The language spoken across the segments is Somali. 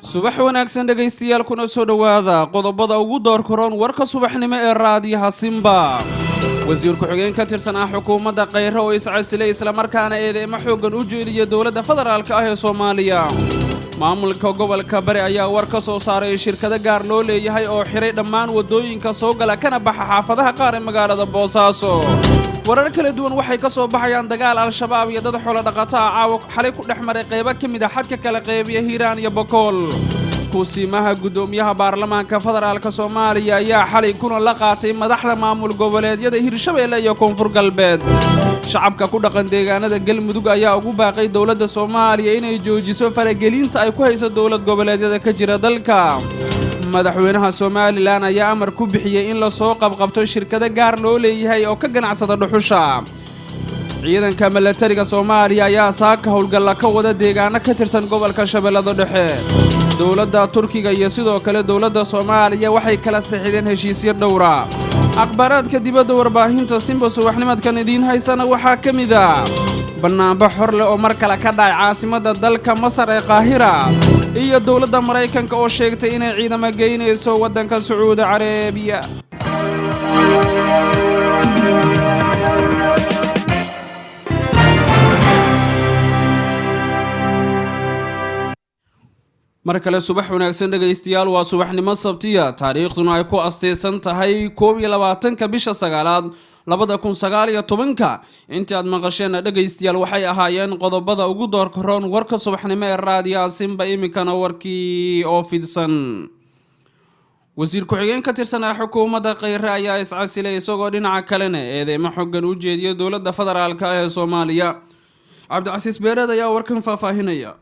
Subax wanaagsan dhegaystayaal, kuna soo dhowaada qodobada ugu doorkaroon warka subaxnimo ee Raadiyaha Simba. Wasiir ku-xigeen ka tirsan ah xukuumadda Khayre oo iscasilay, islamarkaana eedeymo xooggan u jeediya dowladda federaalka ah ee Soomaaliya. Maamulka gobolka Bari ayaa war ka soo saaray shirkado gaar loo leeyahay oo xiray dhammaan waddooyinka soo gala kana baxa xaafadaha qaar ee magaalada Boosaaso. Warar kala duwan waxay ka soo baxayaan dagaal Al-Shabaab iyo dad xoolo dhaqato ah caawa xalay ku dhex maray qaybo ka mid a xadka kala qeybiya Hiiraan iyo Bokool. Kusiimaha guddoomiyaha baarlamaanka federaalka Soomaaliya ayaa xalay kulan la qaatay madaxda maamul goboleedyada Hirshabeelle iyo Koonfur Galbeed. Shacabka ku dhaqan deegaanada Galmudug ayaa ugu baaqay dowladda Soomaaliya inay joojiso faragelinta ay ku hayso dowlad goboleedyada ka jira dalka. Madaxweynaha Somaliland ayaa amar ku bixiyey in lasoo qabqabto shirkado gaar loo leeyahay oo ka ganacsada dhuxusha. Ciidanka milatariga Soomaaliya ayaa saaka howlgalla ka wada deegaano ka tirsan gobolka Shabeellada Dhexe. Dowladda Turkiga iyo sidoo kale dowladda Soomaaliya waxay kala sixideen heshiisyo dhowra. Akhbaaraadka dibadda warbaahinta Simba subaxnimadkan idiin haysana waxaa ka mid a bannaanba xor leh oo mar kale ka dhacay caasimadda dalka Masar ee Qaahira, iyo dowladda Maraykanka oo sheegtay inay ciidamo geynayso waddanka Sacuudi Carabiya. Mar kale subax wanaagsan dhegaystayaal. Waa subaxnimo Sabtiya, taariikhduna ay ku asteysan tahay 21-ka bisha sagaalaad 2019-ka. Intii aad maqasheenna dhegaystayaal waxay ahaayeen qodobada ugu doorka roon warka subaxnimo ee Raadiyaha Simba. Iminkana warkii oo fidsan. Wasiir ku-xigeen ka tirsan ah xukuumadda Kheyre ayaa iscasilay, isagoo dhinaca kalena eedeymo xoggan u jeediya dowladda federaalka ah ee Soomaaliya. Cabdicasiis Beereed ayaa warkan faahfaahinaya.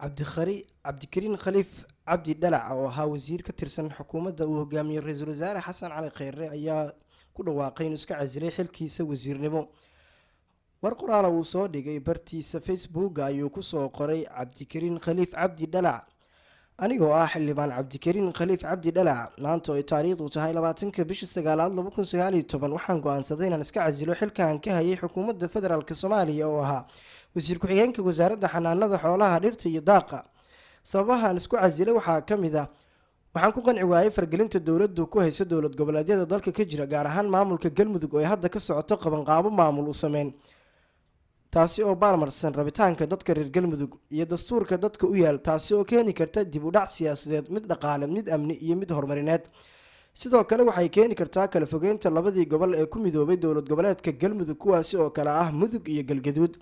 Cabdikhari Cabdikariin Khaliif Cabdi Dhalac oo ahaa wasiir ka tirsan xukuumadda uu hogaamiyey ra-iisul wasaare Xasan Cali Kheyre ayaa ku dhawaaqay inuu iska casilay xilkiisa wasiirnimo. War qoraala uu soo dhigay bartiisa Facebooka ayuu kusoo qoray: "Cabdikariin Khaliif Cabdi Dhalac. Anigoo ah xildhibaan Cabdikariin Khaliif Cabdi Dhalac, maanta oo ay taariikhdu tahay 20-ka bisha sagaalaad 2019, waxaan go-aansaday inaan iska casilo xilkaan ka hayay xukuumadda federaalk Soomaaliya oo ahaa wasiir ku-xigeenka wasaaradda xanaanada xoolaha, dhirta iyo daaqa. Sababahaan isku casilay waxaa ka mid ah: waxaan ku qanci waayay fargelinta dowladdu ku hayso dowlad goboleedyada dalka ka jira, gaar ahaan maamulka Galmudug oo ay hadda ka socoto qabanqaabo maamul u sameyn, taasi oo baalmarsan rabitaanka dadka reer Galmudug iyo dastuurka dadka u yaal, taasi oo keeni karta dib u dhac siyaasadeed, mid dhaqaale, mid amni iyo mid horumarineed. Sidoo kale waxay keeni kartaa kala fogeynta labadii gobol ee ku midoobay dowlad goboleedka Galmudug, kuwaasi oo kale ah Mudug iyo Galgaduud.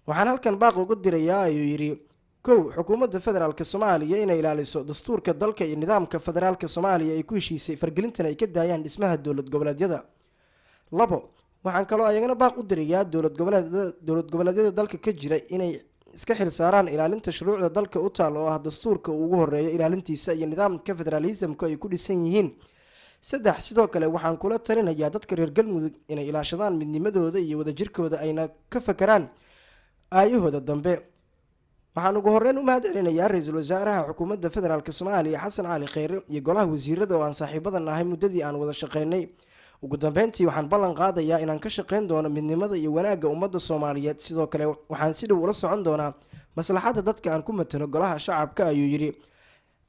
Waxaan halkan baaq uga dirayaa," ayuu yidhi, "kow, xukuumadda federaalk Soomaaliya inay ilaaliso dastuurka dalka iyo nidaamka federaalka Soomaaliya ay ku heshiisay, fargelintan ay ka daayaan dhismaha dowlad goboleedyada. Labo, waxaan kaloo ayagana baaq u dirayaa dowlad goboleedyada dalka ka jira inay iska xil saaraan ilaalinta shuruucda dalka u taal, oo ah dastuurka uu ugu horeeyo ilaalintiisa iyo nidaamka federaalismka ay ku dhisan yihiin. Saddex, sidoo kale waxaan kula talinayaa dadka reer Galmudug inay ilaashadaan midnimadooda iyo wadajirkooda, ayna ka fakaraan aayahooda dambe. Waxaan ugu horeyn u mahad celinayaa ra-iisul wasaaraha xukuumadda federaalk Soomaaliya Xasan Cali Kheyre iyo golaha wasiirada oo aan saaxiibadan ahay muddadii aan wada shaqeynay. Ugu dambeyntii, waxaan ballan qaadayaa inaan ka shaqeyn doono midnimada iyo wanaagga ummadda Soomaaliyeed. Sidoo kale waxaan si dhow ula socon doonaa maslaxadda dadka aan ku matalo golaha shacabka," ayuu yidhi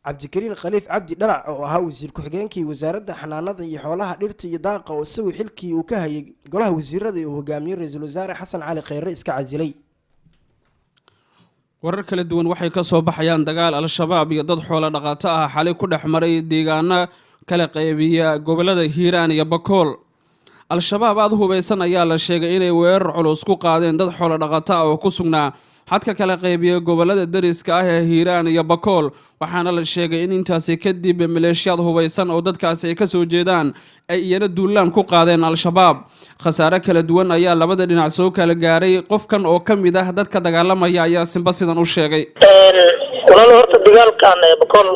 Cabdikariin Khaliif Cabdi Dhalac oo ahaa wasiir ku-xigeenkii wasaaradda xanaanada iyo xoolaha, dhirta iyo daaqa, oo isagu xilkii uu ka hayay golaha wasiirada uu hogaamiyey ra-iisul wasaare Xasan Cali Kheyre iska casilay. Warar kala duwan waxay ka soo baxayaan dagaal Al-Shabaab iyo dad xoolo dhaqato ah xalay ku dhex maray deegaano kala qaybiya gobolada Hiiraan iyo Bakool. Al-Shabaab aada u hubaysan ayaa la sheegay inay weerar culus ku qaadeen dad xoolo dhaqata ah oo ku sugnaa xadka kala qaybiya gobolada deriska ah ee Hiiraan iyo Bakool, waxaana la sheegay in intaasi kadib maleeshiyaad hubaysan oo dadkaasi ay kasoo jeedaan ay iyana duulaan ku qaadeen Al-Shabaab. Khasaare kala duwan ayaa labada dhinac soo kala gaaray. Qofkan oo ka mid ah dadka dagaalamaya ayaa Simba sidan u sheegay. Walaalo, horta dagaalkan Bakool,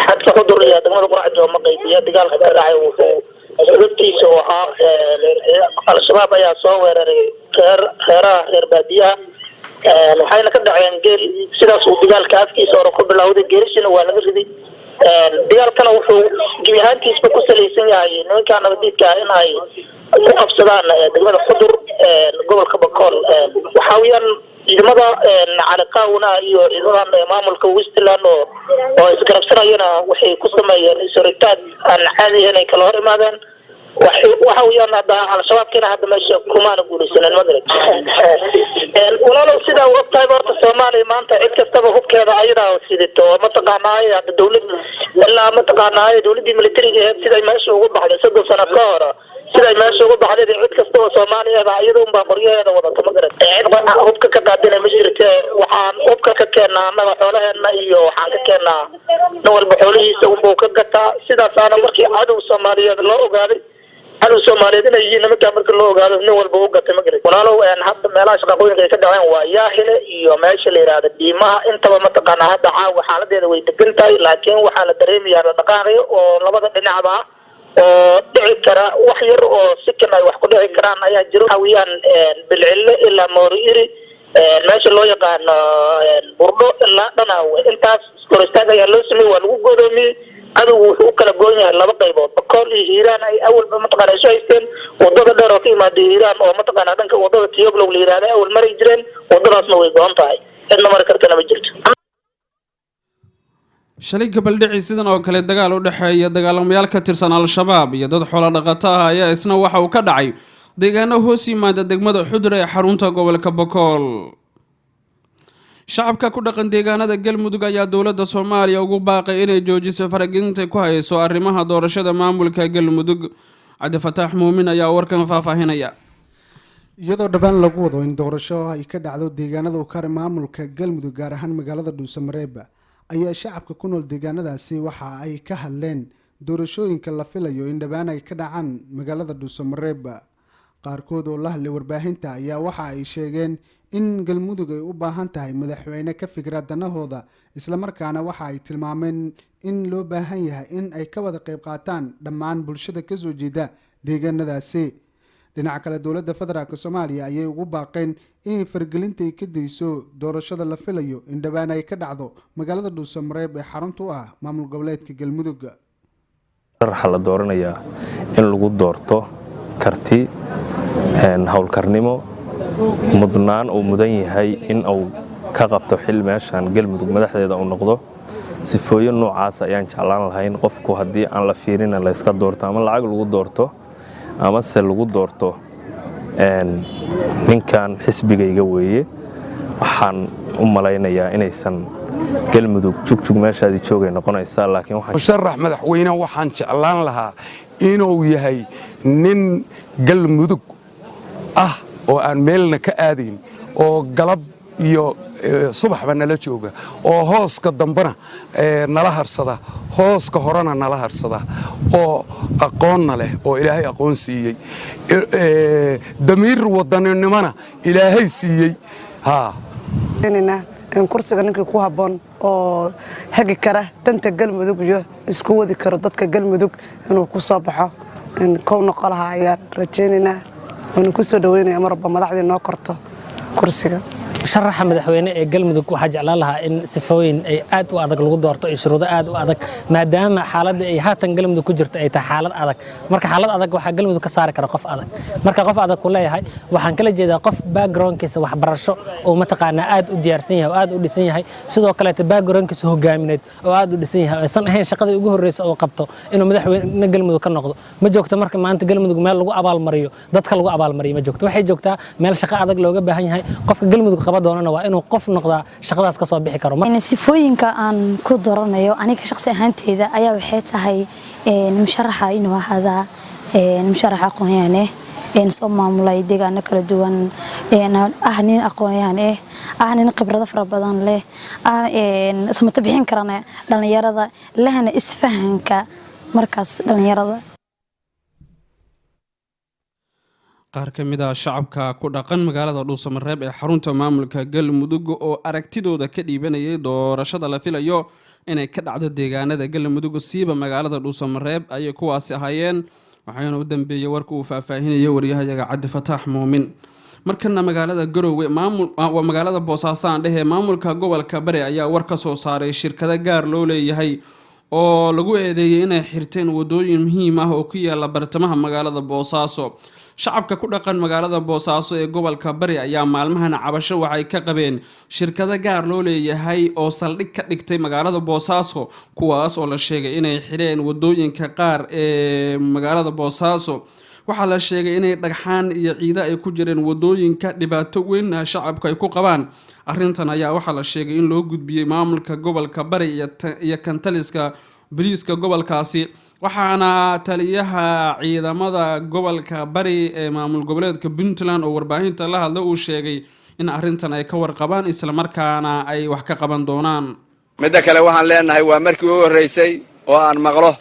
xadka Xudur iyo degmada Qurac Jooma qaybiya, dagaalka ka dhacay wuxuu sababtiisa oo ahaa Al-Shabaab ayaa soo weeraray reer reeraha reer baadiyaha, waxayna ka dhaceen geel. Sidaas uu dagaalka afkiisa hore ku bilowday, geerishina waa laga riday. Dagaalkana wuxuu gebi ahaantiisba ku salaysan yahay nimankaa nabadiidka ah in ay ku qabsadaan degmada Xudur, gobolka Bakool. Waxaa weeyaan ciidamada Caliqaawna iyo ciidamadan maamulka Westland oo isgarabsanayana waxay ku sameeyeen is-horitaag aan caadi ahayn, ay kala hor imaadeen. Waxa weeyaan hadda Al-Shabaabkiina hadda meesha kumaana guuleysanin, magarat walaalow? Sidaa og tahay horta Soomaaliya maanta cid kastaba hubkeeda ayadaa sidato oo mataqaanaaye hadda dawlad ilaa mataqaanaaye dawladdii militariga aheyd siday meesha ugu baxday 30 sano ka hor, siday meesha ugu baxday, cid kasta oo Soomaaliyeeda iyada unbaa qoryaheeda wadato, ma garat? Cid hubka ka qaadina ma jirte. Waxaan hubka ka keennaa annaga xoolaheena iyo waxaan ka keennaa nin walba xoolihiisa unbuu ka gataa. Sidaasaana markii cadow Soomaaliyeed loo ogaaday, cadow Soomaaliyeed inay yihiin nimankaa marka loo ogaado, nin walba u gatay, ma garat walaalow? Hadda meelaha shaqaqooyinka ay ka dhaceen waa Yaahile iyo meesha la yidhaahda Dhiimaha. Intaba mataqaanaa hadda caawa xaaladeeda way degan tahay, laakiin waxaa la dareemayaa dhaqaaqyo oo labada dhinacba ah oo dhici kara, wax yar oo sikan ay wax ku dhici karaan ayaa jiro. Waxa weeyaan Bilcille ilaa Mooriiri, meesha loo yaqaano Burdho ilaa Dhanaawe, intaas kor istaag ayaa loo sameeyey, waa lagu godoomiyey. Cadowgu wuxuu u kala goon yahay laba qaybood, Bakool iyo Hiiraan ay awalba mataqaana isu haysteen. Wadada dheer oo ka imaada Hiiraan oo mataqaana dhanka wadada Tiyoglow la yihahda awal mari jireen, wadadaasna way goon tahay, cidna mari kartana ma jirto. Shalay gabaldhici sidan oo kale dagaal u dhexeeya dagaalamayaal ka tirsan Al-Shabaab iyo dad xoolo dhaqato ah ayaa isna waxa uu ka dhacay deegaano hoos yimaada degmada Xudur ee xarunta gobolka Bakool. Shacabka ku dhaqan deegaanada Galmudug ayaa dowladda Soomaaliya ugu baaqay inay joojiso faragelinta ku hayso arrimaha doorashada maamulka Galmudug. Cabdifataax Muumin ayaa warkan faahfaahinaya. Iyadoo dhowaan lagu wado in doorasho ay ka dhacdo deegaanada ukari maamulka Galmudug, gaar ahaan magaalada Dhuusamareeb, ayaa shacabka ku nool deegaanadaasi waxa ay ka hadleen doorashooyinka la filayo in dhowaan ay ka dhacaan magaalada Dhuusamareeb. Qaarkood oo la hadlay warbaahinta ayaa waxa ay sheegeen in Galmudug ay u baahan tahay madaxweyne ka fikra danahooda, islamarkaana waxa ay tilmaameen in loo baahan yahay in ay ka wada qayb qaataan dhammaan bulshada kasoo jeeda deegaanadaasi. Dhinaca kale, dowladda federaalka Soomaaliya ayay ugu baaqeen inay faragelinta ay ka dayso doorashada la filayo in dhowaan ay ka dhacdo magaalada Dhuusamareeb ee xarunta u ah maamul goboleedka Galmudug. Waxaa la dooranayaa in lagu doorto karti, howlkarnimo, mudnaan uu mudan yahay in uu ka qabto xil meeshan Galmudug madaxdeeda uu noqdo. Sifooyin noocaas ayaan jeclaan lahayn. Qofku haddii aan la fiirina layska doorto ama lacag lagu doorto amase lagu doorto ninkan xisbigayga weeye, waxaan u malaynayaa inaysan Galmudug jugjug meeshaadii joogay noqonaysaa, laakiin Musharax madaxweyne waxaan jeclaan lahaa inuu yahay nin Galmudug ah oo aan meelna ka aadayn, oo galab iyo subaxba nala jooga, oo hooska dambena nala harsada, hooska horena nala harsada, oo aqoonna leh, oo Ilaahay aqoon siiyey, damiir wadaninimona Ilaahay siiyey. In kursiga ninkii ku habboon oo hagi kara danta Galmudug iyo isku wadi karo dadka Galmudug inuu ku soo baxo kow noqo lahaa ayaan rajaynaynaa, waanu ku soo dhaweynaya mar walba madaxdii noo korto kursiga. Musharaxa madaxweyne ee Galmudug waxaa jeclaan lahaa in sifooyin ay aad u adag lagu doorto iyo shuruudo aad u adag, maadaama xaaladda ay haatan Galmudug ku jirto ay tahay xaalad adag. Marka xaalad adag waxaa Galmudug ka saari kara qof adag. Marka qof adag ku leeyahay, waxaan kala jeedaa qof backgroundkiisa waxbarasho oo mataqaanaa aad u diyaarsan yahay oo aad u dhisan yahay, sidoo kaleeta backgroundkiisa hogaamineed oo aad u dhisan yahay, aysan ahayn shaqadii ugu horreysa oo qabto inuu madaxweyne Galmudug ka noqdo. Ma joogto marka maanta Galmudug meel lagu abaalmariyo dadka lagu abaalmariyo, ma joogto. Waxay joogtaa meel shaqo adag looga baahan yahay. Qofka Galmudug qaba doonana waa inuu qof noqdaa shaqadaas ka soo bixi karo. Sifooyinka aan ku dooranayo aniga shaqsi ahaanteyda ayaa waxay tahay musharaxa inuu ahaadaa Musharax aqoon-yahan ah, soo maamulay deegaano kala duwan, ah nin aqoon-yahan ah, nin khibrado fara badan leh, ah samato bixin karana dhalinyarada, lehna isfahanka markaas dhalinyarada. Qaar ka mid ah shacabka ku dhaqan magaalada Dhuusamareeb ee xarunta maamulka Galmudug oo aragtidooda ka dhiibanayay doorashada la filayo inay ka dhacdo deegaanada Galmudug, siiba magaalada Dhuusamareeb, ayay kuwaasi ahaayeen, waxaana u dambeeyey warka uu faahfaahinayay waryahayaga Cabdifataax Muumin. Markana magaalada Garowe, maamul waa magaalada Boosaaso aan dhehe, maamulka gobolka Bari ayaa war ka soo saaray shirkado gaar loo leeyahay oo lagu eedeeyey inay xirteen wadooyin muhiim ah oo ku yaala bartamaha magaalada Boosaaso. Shacabka ku dhaqan magaalada Boosaaso ee gobolka Bari ayaa maalmahan cabasho waxay ka qabeen shirkado gaar loo leeyahay oo saldhig ka dhigtay magaalada Boosaaso, kuwaas oo la sheegay inay xireen wadooyinka qaar ee magaalada Boosaaso. Waxaa la sheegay inay dhagxaan iyo ciido ay ku jireen wadooyinka, dhibaato weyn shacabku ay ku qabaan. Arrintan ayaa waxaa la sheegay in loo gudbiyey maamulka gobolka Bari iyo kantaliska boliiska gobolkaasi, waxaana taliyaha ciidamada gobolka Bari ee maamul goboleedka Puntland oo warbaahinta la hadla uu sheegay in arrintan ay ka warqabaan, islamarkaana ay wax ka qaban doonaan. Midda kale, waxaan leenahay waa markii ugu horraysay oo aan maqlo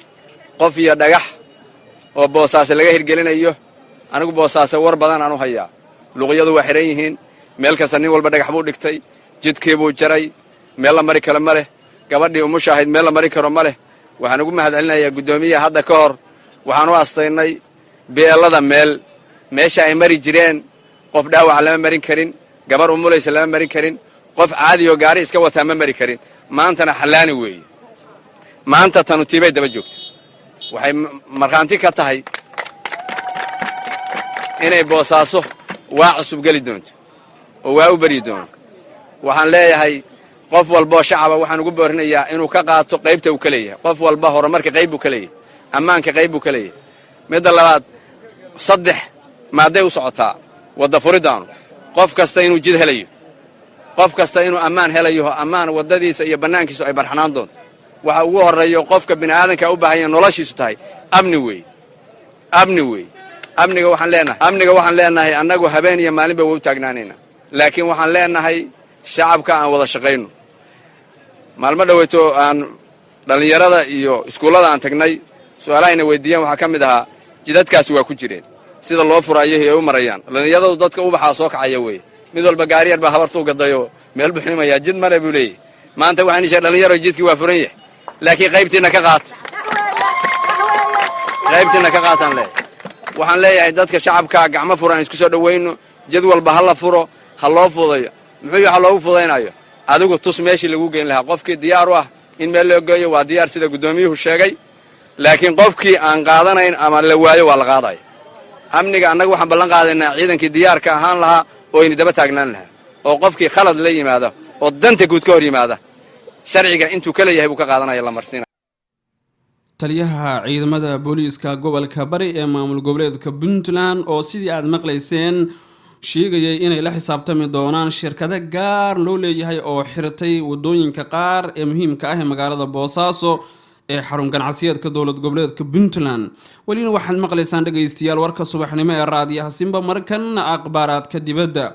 qof iyo dhagax oo Boosaaso laga hirgelinayo. Anigu Boosaaso war badan aan u hayaa. Luuqyadu waa xidhan yihiin, meel kasta nin walba dhagax buu dhigtay, jidkii buu jaray, meel la mari karo ma leh. Gabadhii umusha ahayd meel la mari karo ma leh. Waxaan ugu mahadcelinayaa guddoomiyaha. Hadda ka hor waxaan u astaynay beelada meel meesha ay mari jireen. Qof dhaawaca lama marin karin, gabar umulaysa lama marin karin, qof caadi oo gaari iska wataa ma mari karin. Maantana xallaani weeye. Maanta tanu tiibay daba joogta, waxay markhaanti ka tahay inay Boosaaso waa cusub geli doonto oo waa u beryi doono. Waxaan leeyahay qof walboo shacaba waxaan ugu boorinayaa inuu ka qaato qaybta uu ka leeyahay. Qof walba horumarka qayb buu ka leeyahay, ammaanka qayb buu ka leeyahay. Midda labaad, saddex maaday u socotaa wadda furiddaanu: qof kasta inuu jid helayo, qof kasta inuu ammaan helayo, ammaan waddadiisa iyo bannaankiisu ay barxanaan doonto. Waxa ugu horreeyo qofka bini'aadanka u baahan yahay noloshiisu tahay amni weeye, amni weeye. Amniga waxaan leenahay annagu habeen iyo maalinba waa u taagnaanayna, laakiin waxaan leenahay shacabka aan wada shaqayno. Maalmo dhoweyto aan dhallinyarada iyo iskuullada aan tagnay, su'aalahayna weydiiyeen waxaa ka mid ahaa jidadkaasi waa ku jireen, sida loo furayo ay u marayaan dhallinyaradu. Dadka ubaxaa soo kacaya weeye, mid walba gaari yar baa habartuu gadayo, meel buu ximayaa, jid male buu leeyahy. Maanta waxaan isheeg dhalinyaro, jidkii waa furan yahay, laakiin qaybtiinna ka qaata, qaybtiinna ka qaataan leeyahay. Waxaan leeyahay dadka shacabka gacmo furan isku soo dhowayno. Jid walba ha la furo, ha loo fudayo. Muxuu waxa loogu fudaynayo? Adigu tus meeshii lagu geyn lahaa. Qofkii diyaar u ah in meel loo geeyo waa diyaar, sida guddoomiyuhu sheegay, laakiin qofkii aan qaadanayn ama la waayo waa la qaadaya. Amniga annaga waxaan ballan qaadaynaa ciidankii diyaarka ahaan lahaa oo aynu daba taagnaan lahaa, oo qofkii khalad la yimaada oo danta guud ka hor yimaada, sharciga intuu ka leeyahay buu ka qaadanaya, la marsiina. Taliyaha ciidamada booliiska gobolka Bari ee maamul goboleedka Puntland oo sidii aad maqlayseen sheegayay inay la xisaabtami doonaan shirkado gaar loo leeyahay oo xirtay wadooyinka qaar ee muhiimka ah ee magaalada Boosaaso ee xarun ganacsiyeedka dowlad goboleedka Puntland. Welina waxaad maqlaysaan, dhegaystayaal, warka subaxnimo ee Raadiyaha Simba. Markan akhbaaraadka dibadda.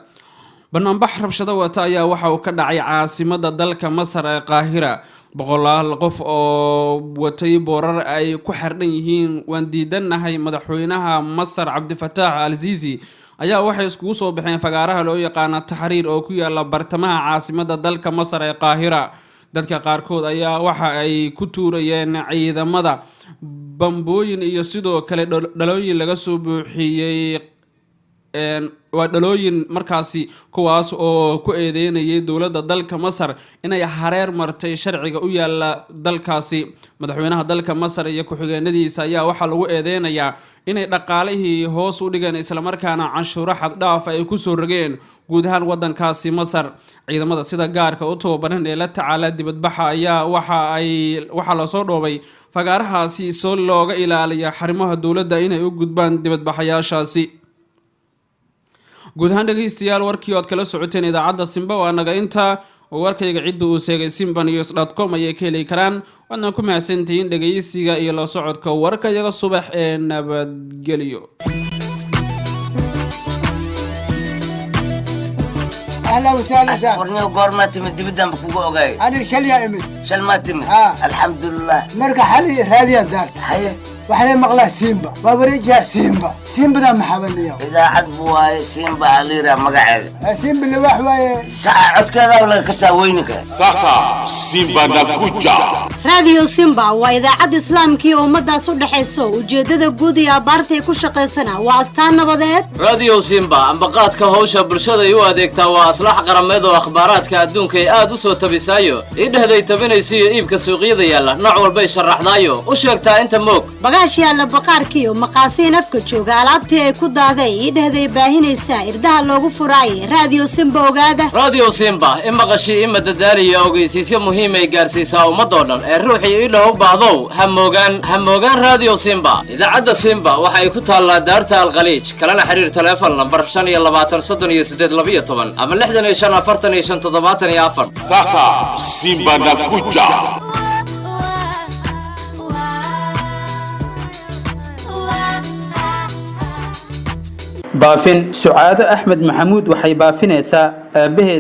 Banaanbax rabshado wata ayaa waxa uu ka dhacay caasimada dalka Masar ee Qaahira. Boqolaal qof oo watay boorar ay ku xardhan yihiin "Waan diidanahay madaxweynaha Masar Cabdifataax al Siisi" ayaa waxay iskugu soo baxeen fagaaraha loo yaqaana Taxriir oo ku yaala bartamaha caasimada dalka Masar ee Qaahira. Dadka qaarkood ayaa waxa ay ku tuurayeen ciidamada bambooyin iyo sidoo kale dhalooyin laga soo buuxiyey, waa dhalooyin markaasi, kuwaas oo ku eedeynayay dowladda dalka Masar inay hareer martay sharciga u yaala dalkaasi. Madaxweynaha dalka Masar iyo ku-xigeenadiisa ayaa waxaa lagu eedeynayaa inay dhaqaalihii hoos u dhigeen, islamarkaana canshuuro xaddhaaf ay kusoo rogeen guud ahaan wadankaasi Masar. Ciidamada sida gaarka u tababaran ee la tacaala dibadbaxa ayaa waxaa lasoo dhoobay fagaarahaasi soo looga ilaaliya xarimaha dowladda inay u gudbaan dibadbaxayaashaasi. Guud ahaan, dhegaystayaal, warkii oad kala socoteen idaacadda Simba waa naga intaa. Warkayga cidda uu seegay simbanews com ayay ka heli karaan. Waadna ku mahadsantihiin dhegaysiga iyo la socodka warkayaga subax ee nabadgelyo. اهلا وسهلا سهلا. Qorniyo, goormaa timid? Dibiddanba kugu ogaay. انا shalay aa imid. Shal maa timid? Alxamdulilah. Marka xalay raadiyan daarta. Haye. Waxaan maqlaa Simba, waa wareejiyaa Simba, Simbadaa maxabanaya. Idaacad bu waaye, Simba aliira magaceeda. Simba liwaax waaye. Saca codkeeda laga kasaa weyninka. Sasa Simba nakuja. Raadiyo Simba waa idaacad islaamkii oo ummadaas u dhexayso. Ujeedada guud iyo abaartay ku shaqaysana waa astaan nabadeed. Radio Simba ambaqaadka howsha bulshada ay u adeegtaa waa aslax qarameed oo akhbaaraadka adduunka ay aad u soo tabisaayo, idhehday tabinaysa iyo iibka suuqyada yaalla nooc walbay sharaxdaayo u sheegtaa inta moog. Bagaash yaalla baqaarkiiyo maqaasiin afka jooga, alaabtii ay ku daaday idhehday baahinaysaa, irdaha loogu furaaye Raadiyo Simba ogaada. Radio Simba in maqashii ima dadaaliyo ogeysiisyo muhiim ay gaarsiisaa ummadoo dhan ee ruuxii idhaw u baahdow. Ha moogaan, ha moogaan Radio Simba. Idaacadda Simba waxa ay ku taallaa daarta Alkhaliij. Kalena xiriir taleefon lambar 25 38 12 ama 65 45 74. Sasa Simba nakuja. Baafin: Sucaado Axmed Maxamuud waxay baafinaysaa aabbaheeda.